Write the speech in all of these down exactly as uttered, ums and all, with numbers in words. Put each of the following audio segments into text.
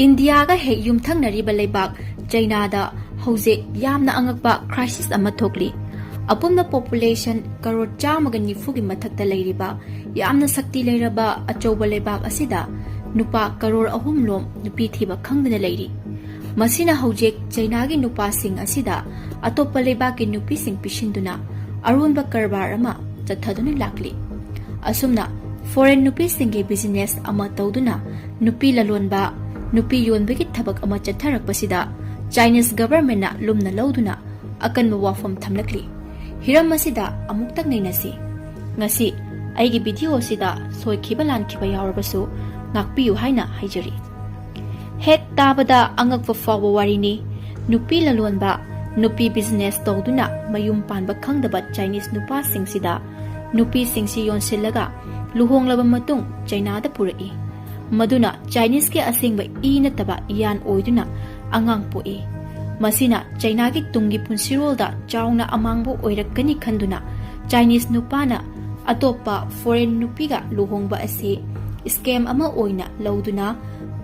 ꯏꯟꯗꯤꯌꯥꯒ ꯍꯦꯛ ꯌꯨꯝꯊꯪꯅꯔꯤꯕ ꯂꯩꯕꯥꯛ ꯆꯩꯅꯥꯗ ꯍꯧꯖꯤꯛ ꯌꯥꯝꯅ ꯑꯉꯛꯄ crisis ꯑꯃ ꯊꯣꯛꯂꯤ꯫ ꯑꯄꯨꯟꯕ population ꯀꯔꯣꯔ ꯆꯥꯝꯃꯒ ꯅꯤꯐꯨꯒꯤ ꯃꯊꯛꯇ ꯂꯩꯔꯤꯕ ꯌꯥꯝꯅ ꯁꯛꯇꯤ ꯂꯩꯔꯕ ꯑꯆꯧꯕ ꯂꯩꯕꯥꯛ ꯑꯁꯤꯗ ꯅꯨꯄꯥ ꯀꯔꯣꯔ ꯑꯍꯨꯝ ꯂꯣꯝ ꯅꯨꯄꯤ ꯊꯤꯕ ꯈꯪꯗꯅ ꯂꯩꯔꯤ꯫ ꯃꯁꯤꯅ ꯍꯧꯖꯤꯛ ꯆꯩꯅꯥꯒꯤ ꯅꯨꯄꯥꯁꯤꯡ ꯑꯁꯤꯗ ꯑꯇꯣꯞꯄ ꯂꯩꯕꯥꯛꯀꯤ ꯅꯨꯄꯤꯁꯤꯡ ꯄꯤꯁꯤꯟꯗꯨꯅ ꯑꯔꯣꯟꯕ ꯀꯔꯕꯥꯔ ꯑꯃ ꯆꯠꯊꯗꯨꯅ ꯂꯥꯛꯂꯤ꯫ ꯑꯁꯨꯝꯅ foreign ꯅꯨꯄꯤꯁꯤꯡꯒꯤ business ꯑꯃ ꯇꯧꯗꯨꯅ ꯅꯨꯄꯤ ꯂꯂꯣꯟꯕ, ꯅꯨꯄꯤ ꯌꯣꯟꯕꯒꯤ ꯊꯕꯛ ꯑꯃ ꯆꯠꯊꯔꯛꯄꯁꯤꯗ Chinese governmentꯅ ꯂꯨꯝꯅ ꯂꯧꯗꯨꯅ ꯑꯀꯟꯕ ꯋꯥꯐꯝ ꯊꯝꯂꯛꯂꯤ꯫ ꯍꯤꯔꯝ ꯑꯁꯤꯗ ꯑꯃꯨꯛꯇꯪ ꯅꯩꯅꯁꯤ꯫ ꯉꯁꯤ ꯑꯩꯒꯤ video ꯑꯁꯤꯗ ꯁꯣꯏꯈꯤꯕ ꯂꯥꯟꯈꯤꯕ ꯌꯥꯎꯔꯕꯁꯨ ꯉꯥꯛꯄꯤꯌꯨ ꯍꯥꯏꯅ ꯍꯥꯏꯖꯔꯤ꯫ ꯍꯦꯛ ꯇꯥꯕꯗ ꯑꯉꯛꯄ ꯐꯥꯎꯕ ꯋꯥꯔꯤꯅꯤ꯫ ꯅꯨꯄꯤ ꯂꯂꯣꯟꯕ, ꯅꯨꯄꯤ business ꯇꯧꯗꯨꯅ ꯃꯌꯨꯝ ꯄꯥꯟꯕ ꯈꯪꯗꯕ Chinese ꯅꯨꯄꯥꯁꯤꯡꯁꯤꯗ ꯅꯨꯄꯤꯁꯤꯡꯁꯤ ꯌꯣꯟꯁꯤꯜꯂꯒ ꯂꯨꯍꯣꯡꯂꯕ ꯃꯇꯨꯡ ꯆꯩꯅꯥꯗ ꯄꯨꯔꯛꯏ꯫ ꯃꯗꯨꯅ Chineseꯀꯤ ꯑꯁꯦꯡꯕ ꯏ ꯅꯠꯇꯕ ꯏꯌꯥꯟ ꯑꯣꯏꯗꯨꯅ ꯑꯉꯥꯡ ꯄꯣꯛꯏ꯫ ꯃꯁꯤꯅ ꯆꯩꯅꯥꯒꯤ ꯇꯨꯡꯒꯤ ꯄꯨꯟꯁꯤꯔꯣꯜꯗ ꯆꯥꯎꯅ ꯑꯃꯥꯡꯕ ꯑꯣꯏꯔꯛꯀꯅꯤ ꯈꯟꯗꯨꯅ Chinese ꯅꯨꯄꯥꯅ ꯑꯇꯣꯞꯄ foreign ꯅꯨꯄꯤꯒ ꯂꯨꯍꯣꯡꯕ ꯑꯁꯤ scam ꯑꯃ ꯑꯣꯏꯅ ꯂꯧꯗꯨꯅ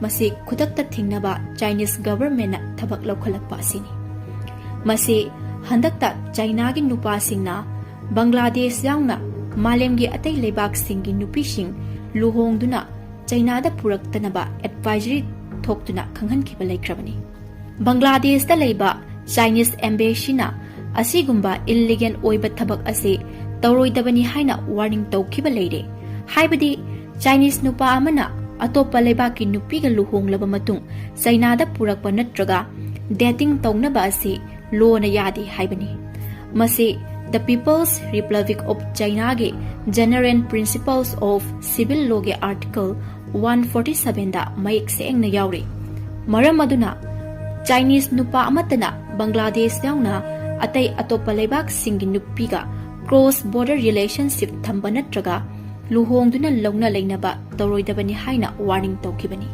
ꯃꯁꯤ ꯈꯨꯗꯛꯇ ꯊꯤꯡꯅꯕ Chinese governmentꯅ ꯊꯕꯛ ꯂꯧꯈꯠꯂꯛꯄ ꯑꯁꯤꯅꯤ꯫ ꯃꯁꯤ ꯍꯟꯗꯛꯇ ꯆꯩꯅꯥꯒꯤ ꯅꯨꯄꯥꯁꯤꯡꯅ ꯕꯪꯒ꯭ꯂꯥꯗꯦꯁ ꯌꯥꯎꯅ ꯃꯥꯂꯦꯝꯒꯤ ꯑꯇꯩ ꯂꯩꯕꯥꯛꯁꯤꯡꯒꯤ ꯅꯨꯄꯤꯁꯤꯡ ꯂꯨꯍꯣꯡꯗꯨꯅ ꯆꯩꯅꯥꯗ ꯄꯨꯔꯛꯇꯅꯕ advisory ꯊꯣꯛꯇꯨꯅ ꯈꯪꯍꯟꯈꯤꯕ ꯂꯩꯈ꯭ꯔꯕꯅꯤ꯫ ꯕꯪꯒ꯭ꯂꯥꯗꯦꯁꯇ ꯂꯩꯕ Chinese embassyꯅ ꯑꯁꯤꯒꯨꯝꯕ illegal ꯑꯣꯏꯕ ꯊꯕꯛ ꯑꯁꯤ ꯇꯧꯔꯣꯏꯗꯕꯅꯤ ꯍꯥꯏꯅ warning ꯇꯧꯈꯤꯕ ꯂꯩꯔꯦ꯫ ꯍꯥꯏꯕꯗꯤ Chinese ꯅꯨꯄꯥ ꯑꯃꯅ ꯑꯇꯣꯞꯄ ꯂꯩꯕꯥꯛꯀꯤ ꯅꯨꯄꯤꯒ ꯂꯨꯍꯣꯡꯂꯕ ꯃꯇꯨꯡ ꯆꯩꯅꯥꯗ ꯄꯨꯔꯛꯄ ꯅꯠꯇ꯭ꯔꯒ dating ꯇꯧꯅꯕ ꯑꯁꯤ lawꯅ ꯌꯥꯗꯦ ꯍꯥꯏꯕꯅꯤ꯫ ꯃꯁꯤ The People's Republic of Chinaꯒꯤ General Principles of Civil Lawꯒꯤ article one forty sevenꯗ ꯃꯌꯦꯛ ꯁꯦꯡꯅ ꯌꯥꯎꯔꯤ꯫ ꯃꯔꯝ ꯑꯗꯨꯅ Chinese ꯅꯨꯄꯥ ꯑꯃꯠꯇꯅ ꯕꯪꯒ꯭ꯂꯥꯗꯦꯁ ꯌꯥꯎꯅ ꯑꯇꯩ ꯑꯇꯣꯞꯄ ꯂꯩꯕꯥꯛꯁꯤꯡꯒꯤ ꯅꯨꯄꯤꯒ cross border relationship ꯊꯝꯕ ꯅꯠꯇ꯭ꯔꯒ ꯂꯨꯍꯣꯡꯗꯨꯅ ꯂꯧꯅ ꯂꯩꯅꯕ ꯇꯧꯔꯣꯏꯗꯕꯅꯤ ꯍꯥꯏꯅ warning ꯇꯧꯈꯤꯕꯅꯤ꯫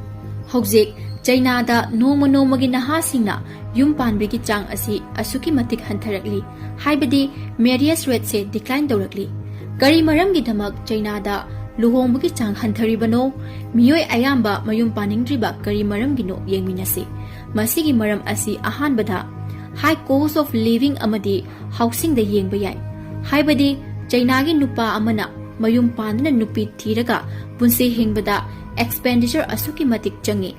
ꯍꯧꯖꯤꯛ ꯆꯩꯅꯥꯗ ꯅꯣꯡꯃ ꯅꯣꯡꯃꯒꯤ ꯅꯍꯥꯁꯤꯡꯅ ꯌꯨꯝ ꯄꯥꯟꯕꯒꯤ ꯆꯥꯡ ꯑꯁꯤ ꯑꯁꯨꯛꯀꯤ ꯃꯇꯤꯛ ꯍꯟꯊꯔꯛꯂꯤ, ꯍꯥꯏꯕꯗꯤ marriage rateꯁꯦ decline ꯇꯧꯔꯛꯂꯤ꯫ ꯀꯔꯤ ꯃꯔꯝꯒꯤꯗꯃꯛ ꯆꯩꯅꯥꯗ ꯂꯨꯍꯣꯡꯕꯒꯤ ꯆꯥꯡ ꯍꯟꯊꯔꯤꯕꯅꯣ? ꯃꯤꯑꯣꯏ ꯑꯌꯥꯝꯕ ꯃꯌꯨꯝ ꯄꯥꯅꯤꯡꯗ꯭ꯔꯤꯕ ꯀꯔꯤ ꯃꯔꯝꯒꯤꯅꯣ? ꯌꯦꯡꯃꯤꯟꯅꯁꯤ꯫ ꯃꯁꯤꯒꯤ ꯃꯔꯝ ꯑꯁꯤ ꯑꯍꯥꯟꯕꯗ high cost of living ꯑꯃꯗꯤ housingꯗ ꯌꯦꯡꯕ ꯌꯥꯏ꯫ ꯍꯥꯏꯕꯗꯤ ꯆꯩꯅꯥꯒꯤ ꯅꯨꯄꯥ ꯑꯃꯅ ꯃꯌꯨꯝ ꯄꯥꯟꯗꯨꯅ ꯅꯨꯄꯤ ꯊꯤꯔꯒ ꯄꯨꯟꯁꯤ ꯍꯤꯡꯕꯗ expenditure ꯑꯁꯨꯛꯀꯤ ꯃꯇꯤꯛ ꯆꯪꯏ꯫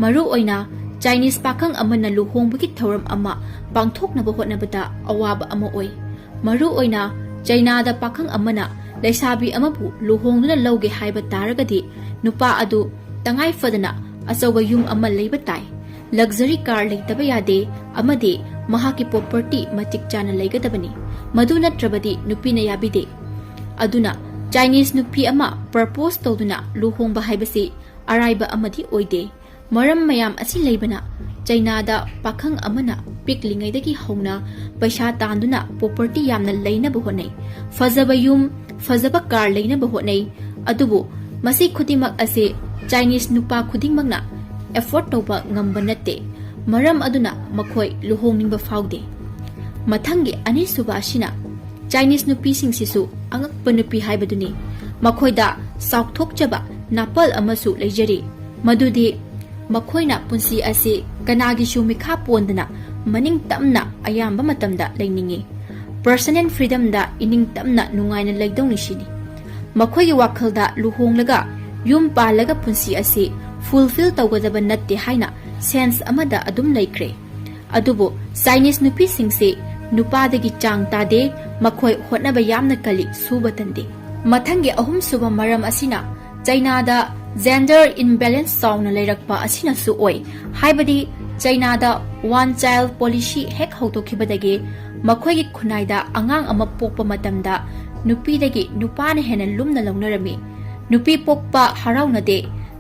ꯃꯔꯨꯑꯣꯏꯅ Chinese ꯄꯥꯈꯪ ꯑꯃꯅ ꯂꯨꯍꯣꯡꯕꯒꯤ ꯊꯧꯔꯝ ꯑꯃ ꯄꯥꯡꯊꯣꯛꯅꯕ ꯍꯣꯠꯅꯕꯗ ꯑꯋꯥꯕ ꯑꯃ ꯑꯣꯏ꯫ ꯃꯔꯨꯑꯣꯏꯅ ꯆꯩꯅꯥꯗ ꯄꯥꯈꯪ ꯑꯃꯅ ꯂꯩꯁꯥꯕꯤ ꯑꯃꯕꯨ ꯂꯨꯍꯣꯡꯗꯨꯅ ꯂꯧꯒꯦ ꯍꯥꯏꯕ ꯇꯥꯔꯒꯗꯤ ꯅꯨꯄꯥ ꯑꯗꯨ ꯇꯉꯥꯏ ꯐꯗꯅ ꯑꯆꯧꯕ ꯌꯨꯝ ꯑꯃ ꯂꯩꯕ ꯇꯥꯏ, luxury car ꯂꯩꯇꯕ ꯌꯥꯗꯦ ꯑꯃꯗꯤ ꯃꯍꯥꯛꯀꯤ property ꯃꯇꯤꯛ ꯆꯥꯅ ꯂꯩꯒꯗꯕꯅꯤ꯫ ꯃꯗꯨ ꯅꯠꯇ꯭ꯔꯕꯗꯤ ꯅꯨꯄꯤꯅ ꯌꯥꯕꯤꯗꯦ꯫ ꯑꯗꯨꯅ Chinese ꯅꯨꯄꯤ ꯑꯃ propose ꯇꯧꯗꯨꯅ ꯂꯨꯍꯣꯡꯕ ꯍꯥꯏꯕꯁꯤ ꯑꯔꯥꯏꯕ ꯑꯃꯗꯤ ꯑꯣꯏꯗꯦ꯫ ꯃꯔꯝ ꯃꯌꯥꯝ ꯑꯁꯤ ꯂꯩꯕꯅ ꯆꯩꯅꯥꯗ ꯄꯥꯈꯪ ꯑꯃꯅ ꯄꯤꯛꯂꯤꯉꯩꯗꯒꯤ ꯍꯧꯅ ꯄꯩꯁꯥ ꯇꯥꯟꯗꯨꯅ property ꯌꯥꯝꯅ ꯂꯩꯅꯕ ꯍꯣꯠꯅꯩ꯫ ꯐꯖꯕ ꯌꯨꯝ, ꯐꯖꯕ car ꯂꯩꯅꯕ ꯍꯣꯠꯅꯩ꯫ ꯑꯗꯨꯕꯨ ꯃꯁꯤ ꯈꯨꯗꯤꯡꯃꯛ ꯑꯁꯤ Chinese ꯅꯨꯄꯥ ꯈꯨꯗꯤꯡꯃꯛꯅ afford ꯇꯧꯕ ꯉꯝꯕ ꯅꯠꯇꯦ꯫ ꯃꯔꯝ ꯑꯗꯨꯅ ꯃꯈꯣꯏ ꯂꯨꯍꯣꯡꯅꯤꯡꯕ ꯐꯥꯎꯗꯦ꯫ ꯃꯊꯪꯒꯤ ꯑꯅꯤꯁꯨꯕ ꯑꯁꯤꯅ Chinese ꯅꯨꯄꯤꯁꯤꯡꯁꯤꯁꯨ ꯑꯉꯛꯄ ꯅꯨꯄꯤ ꯍꯥꯏꯕꯗꯨꯅꯤ꯫ ꯃꯈꯣꯏꯗ ꯆꯥꯎꯊꯣꯛꯆꯕ ꯅꯥꯄꯜ ꯑꯃꯁꯨ ꯂꯩꯖꯔꯤ, ꯃꯗꯨꯗꯤ ꯃꯈꯣꯏꯅ ꯄꯨꯟꯁꯤ ꯑꯁꯤ ꯀꯅꯥꯒꯤꯁꯨ ꯃꯤꯈꯥ ꯄꯣꯟꯗꯅ ꯃꯅꯤꯡ ꯇꯝꯅ ꯑꯌꯥꯝꯕ ꯃꯇꯝꯗ ꯂꯩꯅꯤꯡꯏ꯫ Personal freedomꯗ ꯏꯅꯤꯡ ꯇꯝꯅ ꯅꯨꯡꯉꯥꯏꯅ ꯂꯩꯗꯧꯅꯤ ꯁꯤꯅꯤ꯫ ꯃꯈꯣꯏꯒꯤ ꯋꯥꯈꯜꯗ ꯂꯨꯍꯣꯡꯂꯒ ꯌꯨꯝ ꯄꯥꯜꯂꯒ ꯄꯨꯟꯁꯤ ꯑꯁꯤ fulfill ꯇꯧꯒꯗꯕ ꯅꯠꯇꯦ ꯍꯥꯏꯅ sense ꯑꯃꯗ ꯑꯗꯨꯝ ꯂꯩꯈ꯭ꯔꯦ꯫ ꯑꯗꯨꯕꯨ Chinese ꯅꯨꯄꯤꯁꯤꯡꯁꯤ ꯅꯨꯄꯥꯗꯒꯤ ꯆꯥꯡ ꯇꯥꯗꯦ, ꯃꯈꯣꯏ ꯍꯣꯠꯅꯕ ꯌꯥꯝꯅ ꯀꯜꯂꯤ, ꯁꯨꯕ ꯇꯟꯗꯦ꯫ ꯃꯊꯪꯒꯤ ꯑꯍꯨꯝꯁꯨꯕ ꯃꯔꯝ ꯑꯁꯤꯅ ꯆꯩꯅꯥꯗ gender imbalance ꯆꯥꯎꯅ ꯂꯩꯔꯛꯄ ꯑꯁꯤꯅꯁꯨ ꯑꯣꯏ꯫ ꯍꯥꯏꯕꯗꯤ ꯆꯩꯅꯥꯗ one child policy ꯍꯦꯛ ꯍꯧꯗꯣꯛꯈꯤꯕꯗꯒꯤ ꯃꯈꯣꯏꯒꯤ ꯈꯨꯟꯅꯥꯏꯗ ꯑꯉꯥꯡ ꯑꯃ ꯄꯣꯛꯄ ꯃꯇꯝꯗ ꯅꯨꯄꯤꯗꯒꯤ ꯅꯨꯄꯥꯅ ꯍꯦꯟꯅ ꯂꯨꯝꯅ ꯂꯧꯅꯔꯝꯃꯤ꯫ ꯅꯨꯄꯤ ꯄꯣꯛꯄ ꯍꯔꯥꯎꯅꯗꯦ,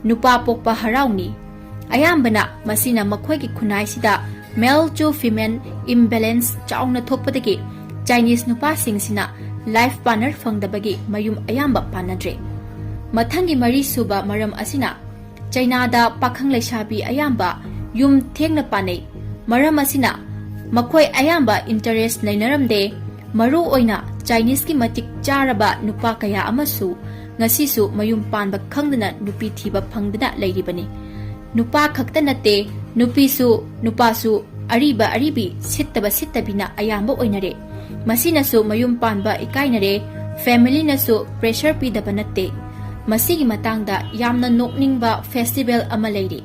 ꯅꯨꯄꯥ ꯄꯣꯛꯄ ꯍꯔꯥꯎꯅꯤ꯫ ꯑꯌꯥꯝꯕꯅ ꯃꯁꯤꯅ ꯃꯈꯣꯏꯒꯤ ꯈꯨꯟꯅꯥꯏꯁꯤꯗ male to female imbalance ꯆꯥꯎꯅ ꯊꯣꯛꯄꯗꯒꯤ Chinese ꯅꯨꯄꯥꯁꯤꯡꯁꯤꯅ life partner ꯐꯪꯗꯕꯒꯤ ꯃꯌꯨꯝ ꯑꯌꯥꯝꯕ ꯄꯥꯟꯅꯗ꯭ꯔꯦ꯫ ꯃꯊꯪꯒꯤ ꯃꯔꯤꯁꯨꯕ ꯃꯔꯝ ꯑꯁꯤꯅ ꯆꯩꯅꯥꯗ ꯄꯥꯈꯪ ꯂꯩꯁꯥꯕꯤ ꯑꯌꯥꯝꯕ ꯌꯨꯝ ꯊꯦꯡꯅ ꯄꯥꯟꯅꯩ꯫ ꯃꯔꯝ ꯑꯁꯤꯅ ꯃꯈꯣꯏ ꯑꯌꯥꯝꯕ interest ꯂꯩꯅꯔꯝꯗꯦ꯫ ꯃꯔꯨ ꯑꯣꯏꯅ Chineseꯀꯤ ꯃꯇꯤꯛ ꯆꯥꯔꯕ ꯅꯨꯄꯥ ꯀꯌꯥ ꯑꯃꯁꯨ ꯉꯁꯤꯁꯨ ꯃꯌꯨꯝ ꯄꯥꯟꯕ ꯈꯪꯗꯅ ꯅꯨꯄꯤ ꯊꯤꯕ ꯐꯪꯗꯅ ꯂꯩꯔꯤꯕꯅꯤ꯫ ꯅꯨꯄꯥ ꯈꯛꯇ ꯅꯠꯇꯦ, ꯅꯨꯄꯤꯁꯨ, ꯅꯨꯄꯥꯁꯨ ꯑꯔꯤꯕ ꯑꯔꯤꯕꯤ, ꯁꯤꯠꯇꯕ ꯁꯤꯠꯇꯕꯤꯅ ꯑꯌꯥꯝꯕ ꯑꯣꯏꯅꯔꯦ꯫ ꯃꯁꯤꯅꯁꯨ ꯃꯌꯨꯝ ꯄꯥꯟꯕ ꯏꯀꯥꯏꯅꯔꯦ, ꯐꯦꯃꯤꯂꯤꯅꯁꯨ ꯄ꯭ꯔꯦꯁꯔ ꯄꯤꯗꯕ ꯅꯠꯇꯦ꯫ ꯃꯁꯤꯒꯤ ꯃꯇꯥꯡꯗ ꯌꯥꯝꯅ ꯅꯣꯛꯅꯤꯡꯕ ꯐꯦꯁꯇꯤꯚꯦꯜ ꯑꯃ ꯂꯩꯔꯤ꯫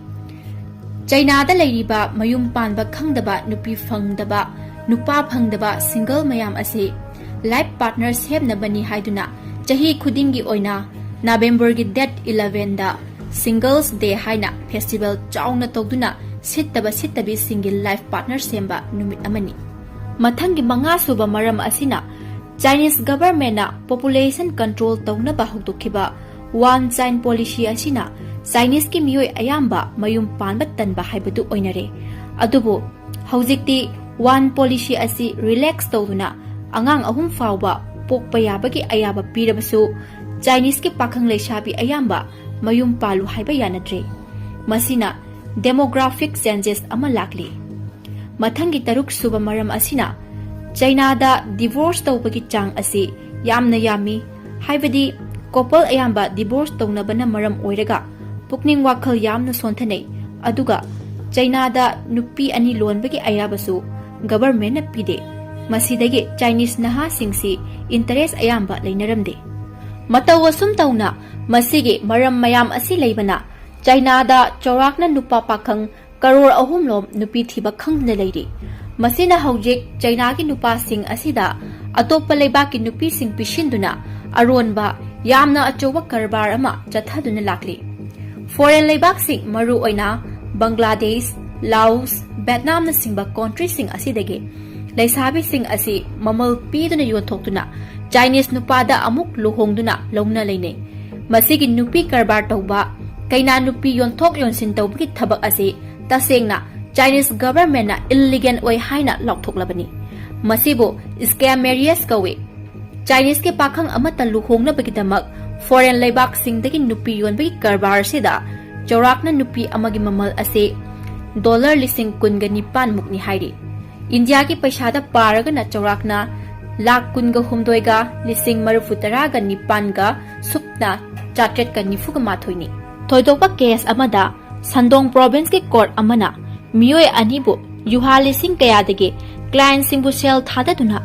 ꯆꯩꯅꯥꯗ ꯂꯩꯔꯤꯕ ꯃꯌꯨꯝ ꯄꯥꯟꯕ ꯈꯪꯗꯕ, ꯅꯨꯄꯤ ꯐꯪꯗꯕ, ꯅꯨꯄꯥ ꯐꯪꯗꯕ ꯁꯤꯡꯒꯜ ꯃꯌꯥꯝ ꯑꯁꯤ ꯂꯥꯏꯐ ꯄꯥꯔꯠꯅꯔ ꯁꯦꯝꯅꯕꯅꯤ ꯍꯥꯏꯗꯨꯅ ꯆꯍꯤ ꯈꯨꯗꯤꯡꯒꯤ ꯑꯣꯏꯅ ꯅꯕꯦꯝꯕꯔꯒꯤ ꯗꯦꯠ ꯏꯂꯚꯦꯟꯗ ꯁꯤꯡꯒꯜꯁ ꯗꯦ ꯍꯥꯏꯅ ꯐꯦꯁꯇꯤꯚꯦꯜ ꯆꯥꯎꯅ ꯇꯧꯗꯨꯅ ꯁꯤꯠꯇꯕ ꯁꯤꯠꯇꯕꯤꯁꯤꯡꯒꯤ ꯂꯥꯏꯐ ꯄꯥꯔꯠꯅꯔ ꯁꯦꯝꯕ ꯅꯨꯃꯤꯠ ꯑꯃꯅꯤ꯫ ꯃꯊꯪꯒꯤ ꯃꯉꯥ ꯁꯨꯕ ꯃꯔꯝ ꯑꯁꯤꯅ ꯆꯥꯏꯅꯤꯁ ꯒꯚꯔꯟꯃꯦꯟꯠꯅ ꯄꯣꯄꯨꯂꯦꯁꯟ ꯀꯟꯇ꯭ꯔꯣꯜ ꯇꯧꯅꯕ ꯍꯧꯗꯣꯛꯈꯤꯕ ꯋꯥꯟ ꯆꯥꯏꯜ ꯄꯣꯂꯤꯁꯤ ꯑꯁꯤꯅ ꯆꯥꯏꯅꯤꯁꯀꯤ ꯃꯤꯑꯣꯏ ꯑꯌꯥꯝꯕ ꯃꯌꯨꯝ ꯄꯥꯟꯕ ꯇꯟꯕ ꯍꯥꯏꯕꯗꯨ ꯑꯣꯏꯅꯔꯦ꯫ ꯑꯗꯨꯕꯨ ꯍꯧꯖꯤꯛꯇꯤ ꯋꯥꯟ ꯄꯣꯂꯤꯁꯤ ꯑꯁꯤ ꯔꯤꯂꯦꯛꯁ ꯇꯧꯗꯨꯅ ꯑꯉꯥꯡ ꯑꯍꯨꯝ ꯐꯥꯎꯕ ꯄꯣꯛꯄ ꯌꯥꯕꯒꯤ ꯑꯌꯥꯕ ꯄꯤꯔꯕꯁꯨ ꯆꯥꯏꯅꯤꯁꯀꯤ ꯄꯥꯈꯪ ꯂꯩꯁꯥꯕꯤ ꯑꯌꯥꯝꯕ ꯃꯌꯨꯝ ꯄꯥꯜꯂꯨ ꯍꯥꯏꯕ ꯌꯥꯅꯗ꯭ꯔꯦ꯫ ꯃꯁꯤꯅ ꯗꯦꯃꯣꯒ꯭ꯔꯥꯐꯤꯛ ꯆꯦꯟꯖꯦꯁ ꯑꯃ ꯂꯥꯛꯂꯤ꯫ ꯃꯊꯪꯒꯤ ꯇꯔꯨꯛ ꯁꯨꯕ ꯃꯔꯝ ꯑꯁꯤꯅ ꯆꯩꯅꯥꯗ ꯗꯤꯚꯣꯔꯁ ꯇꯧꯕꯒꯤ ꯆꯥꯡ ꯑꯁꯤ ꯌꯥꯝꯅ ꯌꯥꯝꯃꯤ꯫ ꯍꯥꯏꯕꯗꯤ ꯀꯣꯄꯜ ꯑꯌꯥꯝꯕ ꯗꯤꯚꯣꯔꯁ ꯇꯧꯅꯕꯅ ꯃꯔꯝ ꯑꯣꯏꯔꯒ ꯄꯨꯛꯅꯤꯡ ꯋꯥꯈꯜ ꯌꯥꯝꯅ ꯁꯣꯟꯊꯅꯩ꯫ ꯑꯗꯨꯒ ꯆꯩꯅꯥꯗ ꯅꯨꯄꯤ ꯑꯅꯤ ꯂꯣꯟꯕꯒꯤ ꯑꯌꯥꯕꯁꯨ ꯒꯚꯔꯟꯃꯦꯟꯠꯅ ꯄꯤꯗꯦ꯫ ꯃꯁꯤꯗꯒꯤ ꯆꯥꯏꯅꯤꯁ ꯅꯍꯥꯁꯤꯡꯁꯤ ꯏꯟꯇꯔꯦꯁ ꯑꯌꯥꯝꯕ ꯂꯩꯅꯔꯝꯗꯦ꯫ ꯃꯇꯧ ꯑꯁꯨꯝ ꯇꯧꯅ ꯃꯁꯤꯒꯤ ꯃꯔꯝ ꯃꯌꯥꯝ ꯑꯁꯤ ꯂꯩꯕꯅ ꯆꯩꯅꯥꯗ ꯆꯥꯎꯔꯥꯛꯅ ꯅꯨꯄꯥ ꯄꯥꯈꯪ ꯀꯔꯣꯔ ꯑꯍꯨꯝ ꯂꯣꯝ ꯅꯨꯄꯤ ꯊꯤꯕ ꯈꯪꯗꯅ ꯂꯩꯔꯤ꯫ ꯃꯁꯤꯅ ꯍꯧꯖꯤꯛ ꯆꯩꯅꯥꯒꯤ ꯅꯨꯄꯥꯁꯤꯡ ꯑꯁꯤꯗ ꯑꯇꯣꯞꯄ ꯂꯩꯕꯥꯛꯀꯤ ꯅꯨꯄꯤꯁꯤꯡ ꯄꯤꯁꯤꯟꯗꯨꯅ ꯑꯔꯣꯟꯕ ꯌꯥꯝꯅ ꯑꯆꯧꯕ ꯀꯔꯕꯥꯔ ꯑꯃ ꯆꯠꯊꯗꯨꯅ ꯂꯥꯛꯂꯤ꯫ ꯐꯣꯔꯦꯟ ꯂꯩꯕꯥꯛꯁꯤꯡ, ꯃꯔꯨꯑꯣꯏꯅ ꯕꯪꯒ꯭ꯂꯥꯗꯦꯁ, ꯂꯥꯎꯁ, ꯚꯦꯠꯅꯥꯝꯅꯆꯤꯡꯕ ꯀꯣꯟꯇ꯭ꯔꯤꯁꯤꯡ ꯑꯁꯤꯗꯒꯤ ꯂꯩꯁꯥꯕꯤꯁꯤꯡ ꯑꯁꯤ ꯃꯃꯜ ꯄꯤꯗꯨꯅ ꯌꯣꯟꯊꯣꯛꯇꯨꯅ ꯆꯥꯏꯅꯤꯁ ꯅꯨꯄꯥꯗ ꯑꯃꯨꯛ ꯂꯨꯍꯣꯡꯗꯨꯅ ꯂꯧꯅ ꯂꯩꯅꯩ꯫ ꯃꯁꯤꯒꯤ ꯅꯨꯄꯤ ꯀꯔꯕꯥꯔ ꯇꯧꯕ, ꯀꯩꯅꯥ ꯅꯨꯄꯤ ꯌꯣꯟꯊꯣꯛ ꯌꯣꯟꯁꯤꯟ ꯇꯧꯕꯒꯤ ꯊꯕꯛ ꯑꯁꯤ ꯇꯁꯦꯡꯅ ꯆꯥꯏꯅꯤꯁ ꯒꯚꯔꯟꯃꯦꯟꯠꯅ ꯏꯜꯂꯤꯒꯦꯜ ꯑꯣꯏ ꯍꯥꯏꯅ ꯂꯥꯎꯊꯣꯛꯂꯕꯅꯤ꯫ ꯃꯁꯤꯕꯨ ꯁ꯭ꯀꯦꯝ ꯃꯦꯔꯤꯌꯦꯖ ꯀꯧꯏ꯫ ꯆꯥꯏꯅꯤꯁꯀꯤ ꯄꯥꯈꯪ ꯑꯃꯠꯇ ꯂꯨꯍꯣꯡꯅꯕꯒꯤꯗꯃꯛ ꯐꯣꯔꯦꯟ ꯂꯩꯕꯥꯛꯁꯤꯡꯗꯒꯤ ꯅꯨꯄꯤ ꯌꯣꯟꯕꯒꯤ ꯀꯔꯕꯥꯔ ꯑꯁꯤꯗ ꯆꯥꯎꯔꯥꯛꯅ ꯅꯨꯄꯤ ꯑꯃꯒꯤ ꯃꯃꯜ ꯑꯁꯤ ꯗꯣꯂꯔ ꯂꯤꯁꯤꯡ ꯀꯨꯟꯒ ꯅꯤꯄꯥꯟ ꯃꯨꯛꯅꯤ ꯍꯥꯏꯔꯤ꯫ ꯏꯟꯗꯤꯌꯥꯒꯤ ꯄꯩꯁꯥꯗ ꯄꯥꯔꯒꯅ ꯆꯥꯎꯔꯥꯛꯅ ꯂꯥꯈ ꯀꯨꯟꯒ ꯍꯨꯝꯗꯣꯏꯒ ꯂꯤꯁꯤꯡ ꯃꯔꯤꯐꯨ ꯇꯔꯥꯒ ꯅꯤꯄꯥꯟꯒ ꯁꯨꯞꯅ ꯆꯥꯇ꯭ꯔꯦꯠꯀ ꯅꯤꯐꯨꯒ ꯃꯥꯊꯣꯏꯅꯤ꯫ ꯊꯣꯏꯗꯣꯛꯄ ꯀꯦꯁ ꯑꯃꯗ ꯁꯟꯗꯣꯡ ꯄ꯭ꯔꯣꯚꯤꯟꯁꯀꯤ ꯀꯣꯔꯠ ꯑꯃꯅ ꯃꯤꯑꯣꯏ ꯑꯅꯤꯕꯨ ꯌꯨꯍꯥ ꯂꯤꯁꯤꯡ ꯀꯌꯥꯗꯒꯤ ꯀ꯭ꯂꯥꯏꯟꯁꯤꯡꯕꯨ ꯁꯦꯜ ꯊꯥꯗꯗꯨꯅ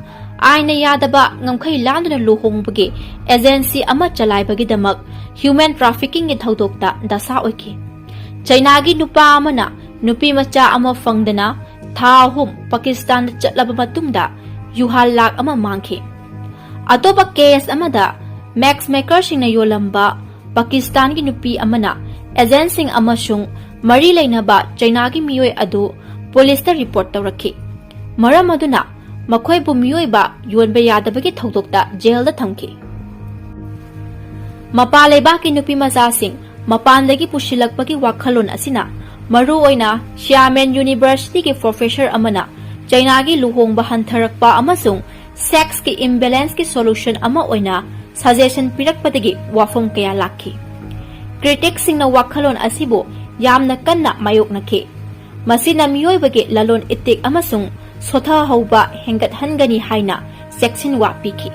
ꯑꯥꯏꯟꯅ ꯌꯥꯗꯕ ꯉꯝꯈꯩ ꯂꯥꯟꯗꯨꯅ ꯂꯨꯍꯣꯡꯕꯒꯤ ꯑꯦꯖꯦꯟꯁꯤ ꯑꯃ ꯆꯂꯥꯏꯕꯒꯤꯗꯃꯛ ꯍ꯭ꯌꯨꯃꯦꯟ ꯇ꯭ꯔꯥꯐꯤꯀꯤꯡꯒꯤ ꯊꯧꯗꯣꯛꯇ ꯗꯁꯥ ꯑꯣꯏꯈꯤ꯫ ꯆꯩꯅꯥꯒꯤ ꯅꯨꯄꯥ ꯑꯃꯅ ꯅꯨꯄꯤ ꯃꯆꯥ ꯑꯃ ꯐꯪꯗꯅ ꯊꯥ ꯑꯍꯨꯝ ꯄꯥꯀꯤꯁꯇꯥꯟꯗ ꯆꯠꯂꯕ ꯃꯇꯨꯡꯗ ꯌꯨꯍꯥ ꯂꯥꯈ ꯑꯃ ꯃꯥꯡꯈꯤ꯫ ꯑꯇꯣꯞꯄ ꯀꯦꯁ ꯑꯃꯗ ꯃꯦꯛꯁ ꯃꯦꯀꯔꯁꯤꯡꯅ ꯌꯣꯜꯂꯝꯕ ꯄꯥꯀꯤꯁꯇꯥꯟꯒꯤ ꯅꯨꯄꯤ ꯑꯃꯅ ꯑꯦꯖꯦꯟꯁꯤꯡ ꯑꯃꯁꯨꯡ ꯃꯔꯤ ꯂꯩꯅꯕ ꯆꯩꯅꯥꯒꯤ ꯃꯤꯑꯣꯏ ꯑꯗꯨ ꯄꯨꯂꯤꯁꯇ ꯔꯤꯄꯣꯔꯠ ꯇꯧꯔꯛꯈꯤ꯫ ꯃꯔꯝ ꯑꯗꯨꯅ ꯃꯈꯣꯏꯕꯨ ꯃꯤꯑꯣꯏꯕ ꯌꯣꯟꯕ ꯌꯥꯗꯕꯒꯤ ꯊꯧꯗꯣꯛꯇ ꯖꯦꯜꯗ ꯊꯝꯈꯤ꯫ ꯃꯄꯥꯟ ꯂꯩꯕꯥꯛꯀꯤ ꯅꯨꯄꯤ ꯃꯆꯥꯁꯤꯡ ꯃꯄꯥꯟꯗꯒꯤ ꯄꯨꯁꯤꯜꯂꯛꯄꯒꯤ ꯋꯥꯈꯜꯂꯣꯟ ꯑꯁꯤꯅ ꯃꯔꯨꯑꯣꯏꯅ ꯁꯤꯌꯥꯃꯦꯟ ꯌꯨꯅꯤꯚꯔꯁꯤꯇꯤꯒꯤ ꯄ꯭ꯔꯣꯐꯦꯁꯔ ꯑꯃꯅ ꯆꯩꯅꯥꯒꯤ ꯂꯨꯍꯣꯡꯕ ꯍꯟꯊꯔꯛꯄ ꯑꯃꯁꯨꯡ ꯁꯦꯛꯁꯀꯤ ꯏꯝꯕꯦꯂꯦꯟꯁꯀꯤ ꯁꯣꯂꯨꯁꯟ ꯑꯃ ꯑꯣꯏꯅ ꯁꯖꯦꯁꯟ ꯄꯤꯔꯛꯄꯗꯒꯤ ꯋꯥꯐꯝ ꯀꯌꯥ ꯂꯥꯛꯈꯤ꯫ ꯀ꯭ꯔꯤꯇꯤꯛꯁꯤꯡꯅ ꯋꯥꯈꯜꯂꯣꯟ ꯑꯁꯤꯕꯨ ꯌꯥꯝꯅ ꯀꯟꯅ ꯃꯥꯌꯣꯛꯅꯈꯤ꯫ ꯃꯁꯤꯅ ꯃꯤꯑꯣꯏꯕꯒꯤ ꯂꯂꯣꯟ ꯏꯇꯤꯛ ꯑꯃꯁꯨꯡ ꯁꯣꯊꯍꯧꯕ ꯍꯦꯟꯒꯠꯍꯟꯒꯅꯤ ꯍꯥꯏꯅ ꯆꯦꯛꯁꯤꯟꯋꯥ ꯄꯤꯈꯤ꯫